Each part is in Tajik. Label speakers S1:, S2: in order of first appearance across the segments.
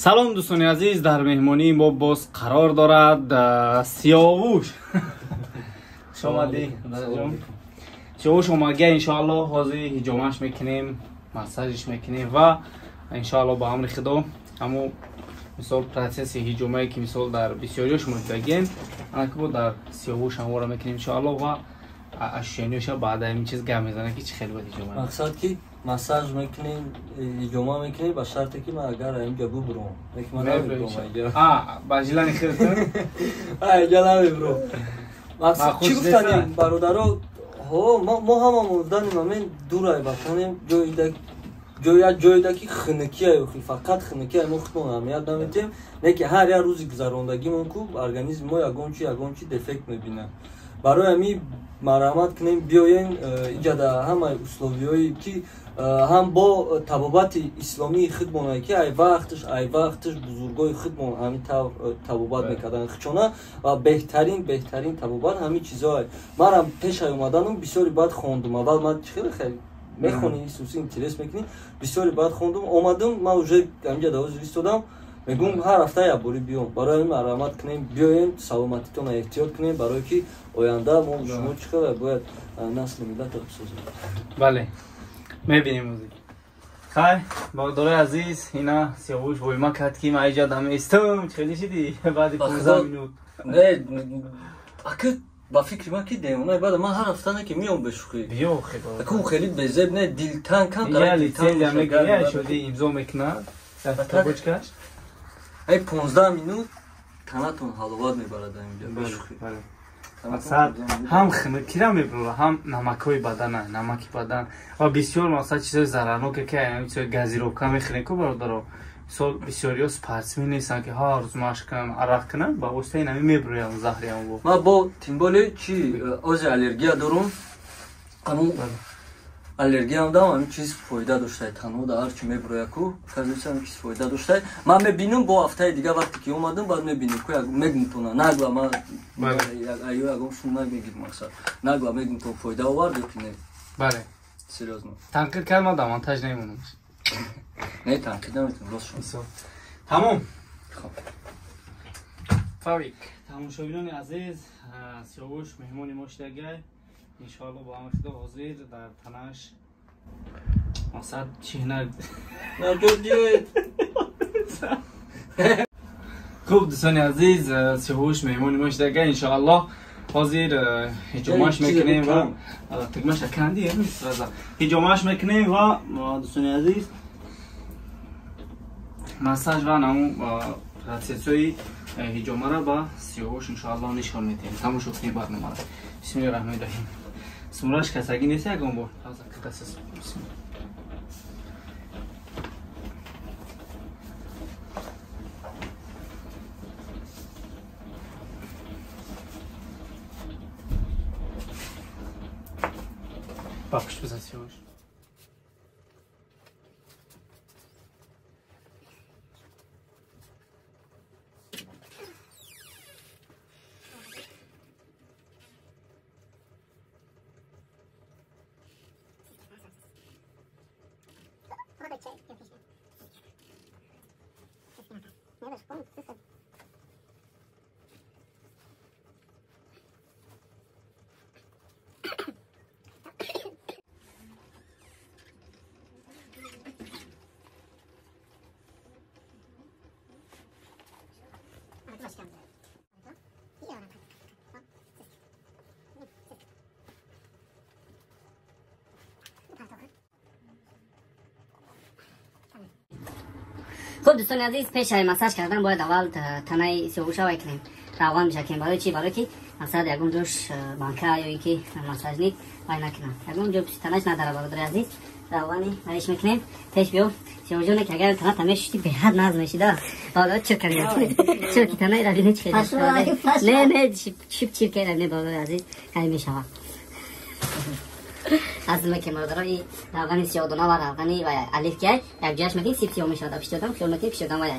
S1: Салом дӯстони азиз, дар меҳмонии мо боз қарор дорад Сиёвуш. Хуш омадӣ, дадаҷон. Сиёвуш омадга, иншоаллоҳ ҳозир ҳиҷомаш мекунем, массажиш мекунем ва иншоаллоҳ ба амри Худо ҳамо мисол процесси ҳиҷомае ки мисол дар бисёриё шумо дидагем, анаки бо дар Сиёвуш ҳамора мекунем иншоаллоҳ ва ощущениёша баъд ҳамин чиз гап мезанад ки чӣ хел буд ҳиҷома.
S2: Мақсад ки массаж мекунем, ҳиҷома мекунем ба шарте ки ман агар инҷа бубурам. Лекин ман намебурам инҷа.
S1: Ба жилани худатон?
S2: Инҷа намебурам. Мақсад чӣ гуфтанем бародаро? Ҳо, мо ҳамамон данем ҳамин дурай ватанем, ҷойда ки хунукия, фақат хунукия, мо худмон аҳамият намедиҳем, не ки ҳар як рӯзи гузарондагимон ку организми мо ягон чи дефект мебинад. Барои ҳамин марҳамат кунем, биёен иҷада ҳамаи условиҳое ки ҳам бо табобати исломии худмонае ки ай вақташ бузургои худмон ҳамин тавр табобат мекарданд хичона ва беҳтарин табобат ҳамин чизҳое. Манам пешай омаданам бисёри баъд хондум. Аввал ман хеле хеле мехонӣ, исуси интерес мекунӣ, бисёри баъд хондум, омадум, ман уже ҳаминҷа давоз истодам. Мегӯм ҳар ҳафта як бори биём. Барои ҳамин марҳамат кунем, биёем, саломатитонро эҳтиёт кунем, барое ки оянда мо шумо чӣ хел бояд насли миллатро бисозем.
S1: Бале, мебинем ӯзи. Хай, бародарои азиз, ина Сиёвуш войма кард ки ман иҷа дам истам, чӣ хеле шидӣ баъди 15 минут.
S2: Не, ака ба фикри ман ки девонаи баъд ман ҳар ҳафта не ки миём бе шӯхӣ.
S1: Биё хеле.
S2: Аку хеле безеб не, дилтанг кам
S1: Я лицензия мегирӣ, шуди имзо мекунад, табочкаш.
S2: Ай 15 минут танатон ҳаловат мебарад инҷа бе шӯхӣ.
S1: Мақсад ҳам хунукира мебарад, ҳам намакҳои бадана, намаки бадан ва бисёр мақсад чизҳои зарарноке ки ҳамин чизҳои газировка мехӯрем ку бародаро. Мисол бисёриҳо спортсмен нестанд ки ҳар рӯз машқ кунанд, арақ кунанд, ба воситаи ин ҳамин мебароянд заҳри ҳамво.
S2: Ман бо тимболи чи ози аллергия дорум, ҳамун аллергиям дам ҳамин чиз фоида доштай, танҳо да ҳар чи мебарояд ку, казиса ҳамин чиз фоида доштай. Ман мебинам бо ҳафтаи дига вақте ки омадам, баъд мебинам ку мегум тона нагла ман аю ягон сум намегирам мақсад. Нагла мегум то фоида овард ё ки не.
S1: Бале.
S2: Серьёзно.
S1: Танқид кард ман дар монтаж намемонам.
S2: Не, танқид наметавонам, рост шуд.
S1: Тамом.
S2: Хоб.
S1: Фавик, тамошобинони азиз, Сиёвуш меҳмони мо шудагай. Иншоаллоҳ бо амри Худо ҳозир дар танаш мақсад чиҳна
S2: наҷодиед.
S1: Хуб дӯстони азиз, Сиёвуш меҳмони мо шудагай. Иншоаллоҳ ҳозир ҳиҷомаш мекунем ва тугмаша канди ҳиҷомаш мекунем ва дӯстони азиз массаж ва намун процессҳои ҳиҷомаро ба Сиёвуш иншоаллоҳ нишон медиҳем. Тамошо кунем барномаро. Бисмиллоҳи раҳмони раҳим. Сумраш касагӣ нест ягон бор? Ба пушт бизан Сиёвуш.
S3: خب دوستان عزیز، پیش از مساج کردن باید اول تنه سیاوش وای کنیم، روغن بشکنیم. برای چی؟ برای که مثلا یگون جوش بانکه یا اینکه مساج نی وای نکنه، یگون جو تنش نداره. برادر عزیز روغنی برایش میکنیم. پیش بیو سیاوش جون که اگر تنه تمیز شدی به حد ناز میشی دا حالا چه کنیم؟ چه که تنه را چه نه نه چیپ چیپ که نه برادر عزیز همین میشه. از ما که برادرای روغنی سیاه‌دانه و روغنی و الف که یک جاش میدین سیب سیاه میشد. پیش دادم خیال میکنیم پیش دادم وای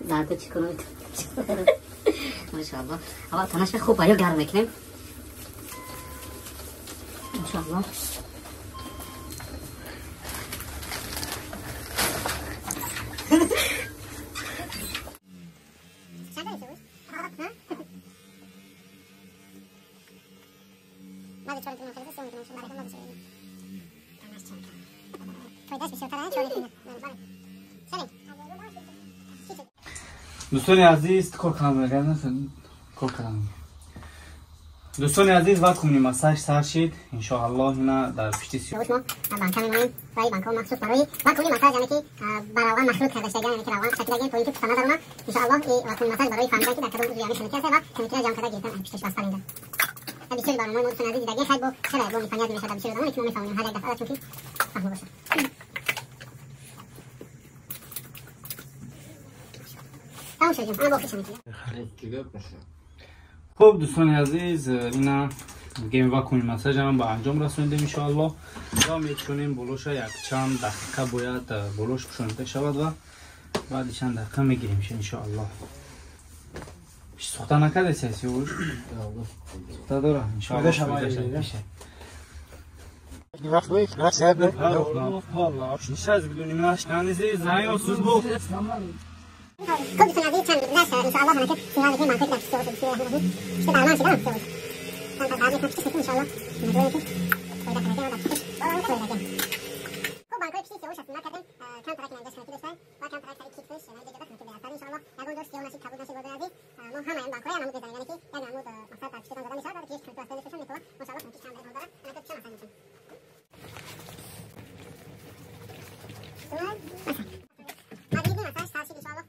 S3: زرد چی کنم. ماشاءالله اول تنش خوب یا گرم میکنیم انشاءالله.
S1: Дӯстони азиз, кор кардам, кор кардам. Дӯстони азиз, вакуумни массаж сар шид. Иншоаллоҳ ина дар пишти
S3: мо банка мемонем ва ин банкҳо махсус барои вакуумни массаж, яъне ки ба равған махлут карда шуда, яъне ки равған чакидагем то ин ки пуфта надаруна. Иншоаллоҳ и вакуумни массаж барои фаҳмидан ки дар кадом узви яъне хунукӣ аст ва хунукиро ҷамъ карда гирифтан аз пишташ баста инҷа. Бисёри барномаҳои мо, дӯстони азиз, дидагем, хайр, бо чара бо непонятно мешавад бисёри одамоне ки мо мефаҳмонем ҳар як дафъа, чунки фаҳмо бошад. Тамом шуд, ана бо хишам.
S1: Хуб, дӯстони азиз, ина гем вакуумни массажам ба анҷом расонидем, иншоаллоҳ, ва мечунем болоша якчанд дақиқа бояд болош пӯшонида шавад ва баъди чанд дақиқа мегиримша, иншоаллоҳ. Сухта накардеси, Сиёвуш? Сухта дора, иншоаллоҳ.
S3: خب دوستان عزیز، چند گذشت، انشاءالله همه که سیگار میکنیم منطق در سیاوش. بسم الله الرحمن الرحیم. پشت برمان شدم سیاوش. چند تا بعد میکنم پشت انشاءالله. منظور که فایده کنه در پشتش فایده. خب بانکای پشت سیاوش هستیم نکردیم. کم ترک اینجا خنکی داشتن و کم ترک سر کیفش یعنی اینجا خنکی بیاد. انشاءالله یگون جور سیاه نشید، کبود نشید. برادر عزیز، ما همه این بانکای نمود بزنیم، یعنی که یک نمود مثلا در پشتتان زده میشه بعد کیش خنکی واسه میشه میتونه انشاءالله خنکی کم داره. انا که چند مثلا میشیم مغربی مساج سر شد انشاءالله.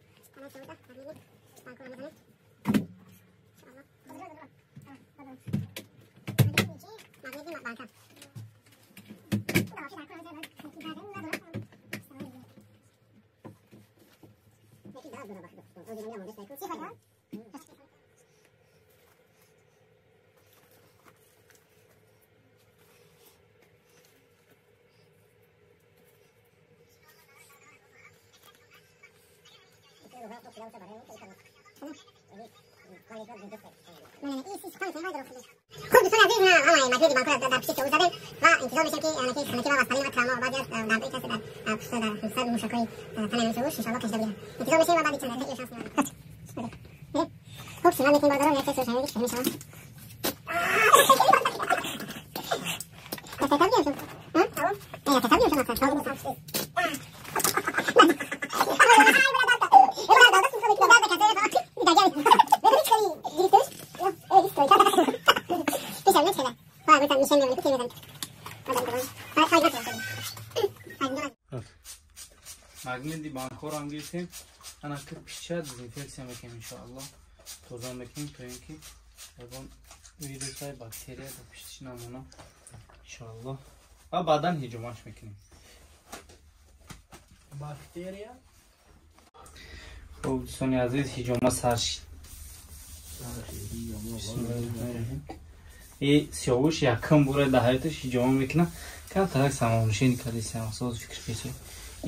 S3: خب دوستان عزیز، نه همه مجموعه بانک‌ها در پشت سیاوش زدیم و انتظار میشیم که یعنی که خنکی و وسپلین و تراما و بعضی از دردایی که در پشت در سر موشک‌های تن سیاوش انشاءالله کشیده بگیرن. انتظار میشیم و بعد چند دقیقه شانس میاریم. خب سیگار میکنیم برادران، یک سیاوش میگیریم انشاءالله.
S1: Магнити банкҳоро ҳам гирифтем. Ана ки пича дезинфексия мекунем, иншоаллоҳ, тоза мекунем то ин ки ягон вирусай бактерия дар пиштиш намона, иншоаллоҳ, ва баъдан ҳиҷомаш мекунем.
S2: Бактерия.
S1: Хуб, дӯстони азиз, ҳиҷома сар шид. И Сиёвуш якум бора дар ҳаёташ ҳиҷома мекунад. Камтарак самонушини кардеси, соз фикр кеси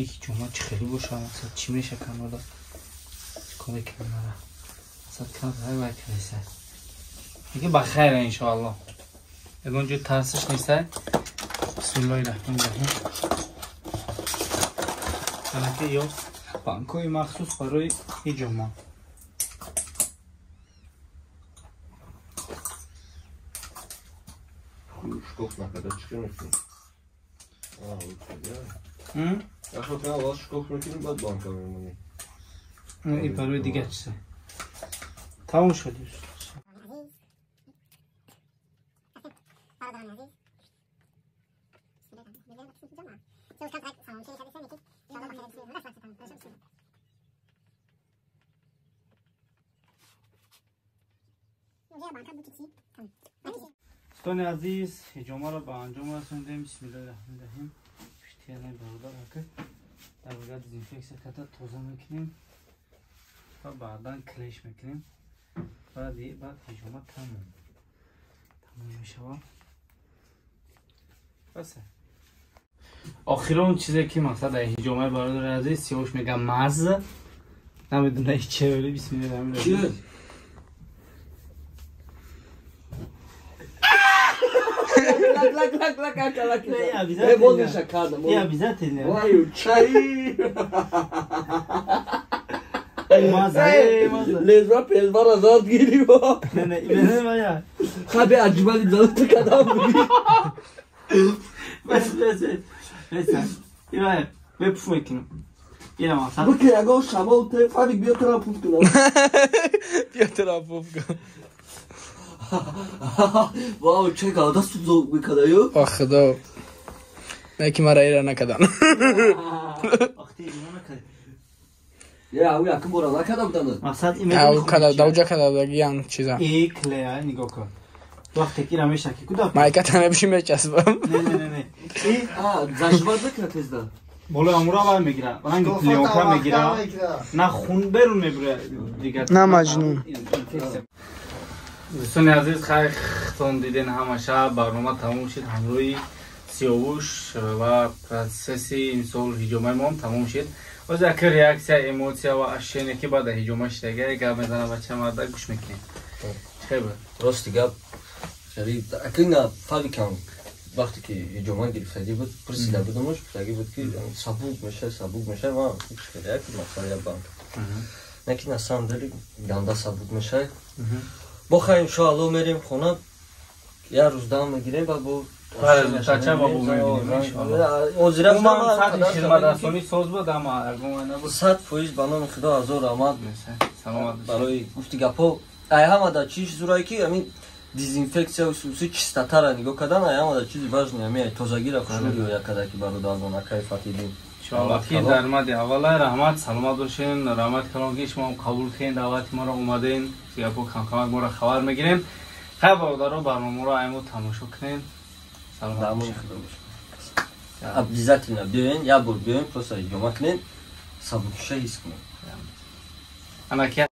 S1: ин ҳиҷома чӣ хеле боша, мақсад чӣ меша, камода чикор мекунам мара, мақсад камтарак вай кардеса. Лекин ба хайра, иншоаллоҳ, ягон ҷой тарсиш нестай. Бисмиллоҳи раҳмони раҳим. Анаки ё банкҳои махсус барои ҳиҷома.
S4: Шкоф накарда чӣ мекунӣ? Аввал шкоф мекунӣ, баъд банка мемонӣ.
S1: Ин барои дигар чизе. Тамом шуд. Дӯстони азиз, ҳиҷомаро ба анҷом расондем. Бисмиллоҳи раҳмони раҳим. Пиштияне бародар ака дар вага дезинфексия карда тоза мекунем ва баъдан клеш мекунем. Баъд ҳиҷома тамом мешавад. Басе. Охирон чизе ки мақсад дар ҳиҷомаи бародари азиз Сиёвуш мега мазза, намедонам чӣ, вале бисмиллоҳи раҳмони раҳим.
S2: Лак лак лак лак лак. Не, обязательно. Не, обязательно. Ой, чай.
S1: Маза, маза.
S2: Лезва пезва зад гирива.
S1: Не, не, не, не,
S2: Хабе аҷмали залта кадам буди.
S1: Бес, бес, бес. Ира, бе пуф мекунам. Ира мақсад.
S2: Буки ягон шамол те фабик биё тара пуф кунам.
S5: Биё тара пуф кун.
S2: Вау, чӣ гавда сузо мекада ё?
S5: Ох, худо. Не ки мара ира накадан.
S1: Охти ира накадан.
S2: Я, у якум бора накада будан.
S1: Мақсад ин
S5: Ау када давҷа када дагиян чиза.
S1: И клея нигоҳ кун. Вақте ки ира мешаки куда?
S5: Майка та мебиши мечаспам.
S1: Не, не, не, не. И
S2: а, заживат мекунад тезда.
S1: Болои амура вай мегира, ранги плёнка мегира. На хун берун мебура дигар.
S5: На маҷнун.
S1: Дӯстони азиз, хайр хитон диден ҳамаша барнома тамом шид ҳамроҳи Сиёвуш ва процесси имсол ҳиҷомаи моам тамом шид. Боз як реаксия, эмоция ва ощущение ки баъд ҳиҷома шидага гап мезана бача марда гӯш мекунем. Чӣ буд?
S2: Рости гап, шариф, акина фабикам вақте ки ҳиҷома гирифтагӣ буд, пурсида будамуш, гуфтагӣ буд ки сабук мешавад, сабук мешавад, ман як мақсад як банк. Не ки на самом деле ганда сабук мешавад. Бо хай иншоалло мерем хона, як рӯз дам мегирем ва бо
S1: результатча ба бо мебинем иншоалло.
S2: Озира
S1: Уман сатҳи хизматрасонӣ соз буд, ама ягон набуд.
S2: 100% ба номи Худо ҳазор раҳмат.
S1: Саломат бошед.
S2: Барои гуфти гапҳо, ай ҳамада чиш зурае ки ҳамин дезинфексия уси чистотара нигоҳ кардан, ай ҳамада чизи важный ҳамин тозагира хушрӯ риоя карда ки бародарон акай Фатидин.
S1: Иншоалло ки дар мади аввала раҳмат, саломат бошен, раҳмат калон ки шумо қабул кардед даъвати моро омаден, гапо камкамак моро хабар мегирем. Хайр бародаро, барномаро айму тамошо кунед. Саломат бошед.
S2: Обязательно биёен, як бор биёен, просто ҳиҷома кунед, сабукиша ҳис кунед.
S1: Ана ки